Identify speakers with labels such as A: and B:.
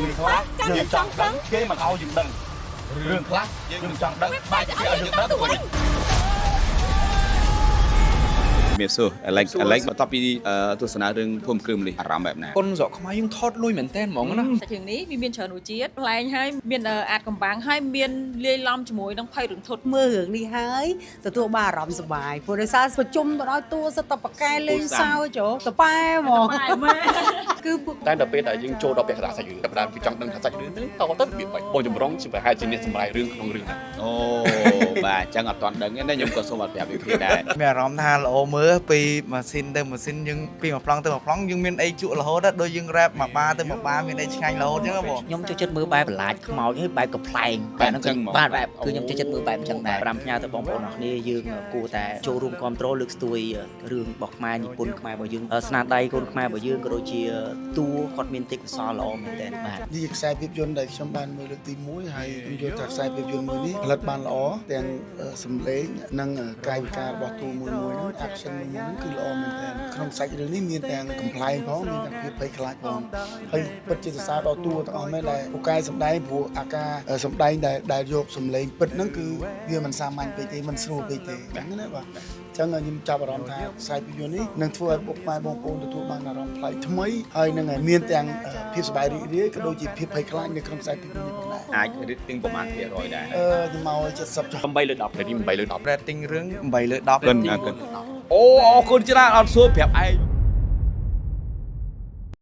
A: រឿងខ្លះយើងចង់ដឹងគេមិនឲ្យយើងដឹងរឿងខ្លះយើងចង់ដឹងបែរជាគេឲ្យយើងដឹងទៅវិញ
B: មានសួរឥឡូវឥឡូវបន្ទាប់ពីទស្សនារឿងភូមិគ្រឹះនេះអារម្មណ៍បែបណា
C: គុណស្រុកខ្មែរយើងថតលុយមែនតើហ្មងណា
D: សាច់រឿងនេះវាមានច្រើនរសជាតិប្លែងហើយមានអាចកំបាំងហើយមានលាយឡំជាមួយនឹងភ័យរន្ធត់
E: មើលរឿងនេះហើយទទួលបានអារម្មណ៍សប្បាយព្រោះដោយសារប្រជុំទៅដល់តួសិតតប៉កែលេងសើចចូលតប៉ែហ្មងគឺពួក
F: តែដល់ពេលដែលយើងចូលដល់ពាក់កណ្ដាលសាច់រឿងតែផ្ដើមគឺចង់ដឹងថាសាច់រឿងនេះតទៅរបៀបម៉េចបងចម្រុងជាប្រហែលជាអ្នកសម្រាយរឿងក្នុងរឿងហ្នឹង
B: អូបាទអញ្ចឹងអត់ទាន់ដឹងទេណាខ្ញុំក៏សូមអត់ប្រាប់វិភាគដែរ
G: មានអារម្មណ៍ថាល្អមើលពីម៉ាស៊ីនទៅម៉ាស៊ីនយើងពីមួយប្លង់ទៅមួយប្លង់យើងមានអីជក់រហូតដល់ដូចយើងរ៉េបមួយបាទៅមួយបាមានអីឆ្ងាញ់រហូតអញ្ចឹងហ៎បង
H: ខ្ញុំចូលចិត្តមើលបែបបន្លាចខ្មោចហើយបែបកំប្លែង
B: បែបអញ្ចឹងហ្មង
H: បាទបែបគឺខ្ញុំចូលចិត្តមើលបែបអញ្ចឹងដែរប្រាំផ្ញើទៅបងប្អូនអរគ្នាយើងគួរតែចូលរួមគ្រប់គ្រងលើកស្ទួយរឿងរបស់ខ្មែរនិពន្ធខ្មែររបស់យើងស្នាដៃកូនខ្មែររបស់យើងក៏ដូចជាតួគាត់មានទេពកោសល្យល្អមែនទែនបាទ
I: នេះជាខ្សែភាពយន្តដែលខ្ញុំបានមើលលើកទី1ហើយខ្ញុំយល់ថាខ្សែភាពយន្តមួយនេះផលិតបានល្អទាំងសម្លេងនិងកាយវិការរបស់តួមួយមួយហ្នឹង action មួយមួយហ្នឹងគឺល្អមែនទែនក្នុងសាច់រឿងនេះមានទាំងកំប្លែងផងមានទាំងភាពភ័យខ្លាចផងហើយពិតជាសរសើរដល់តួទាំងអស់មែនដែលពូកែសម្ដែងព្រោះអាការសម្ដែងដែលយកសម្លេងពិតហ្នឹងគឺវាមិនសាមញ្ញពេកទេមិនស្រួលពេកទេអញ្ចឹងណាបាទចឹងខ្ញុំចាប់អារម្មណ៍ថាខ្សែភាពយន្តនេះនឹងធ្វើឲ្យពុកម៉ែបងប្អូនទទួលបានអារម្មណ៍ប្លែកថ្មីហើយនឹងមានទាំងភាពសប្បាយរីករាយក៏ដូចជាភាពភ័យខ្លាចនៅក្នុងខ្សែភាពយន្តនេះផងដែរ
B: អាច rating ប្រហែលភាគរយដែរ
I: អឺខ្ញុំមក70ចុះ
F: 8លើ10 rating 8លើ10
G: rating រឿង8លើ10
B: គុណអរគុណអូអរគុណច្រើនអត់សួរប្រាប់ឯង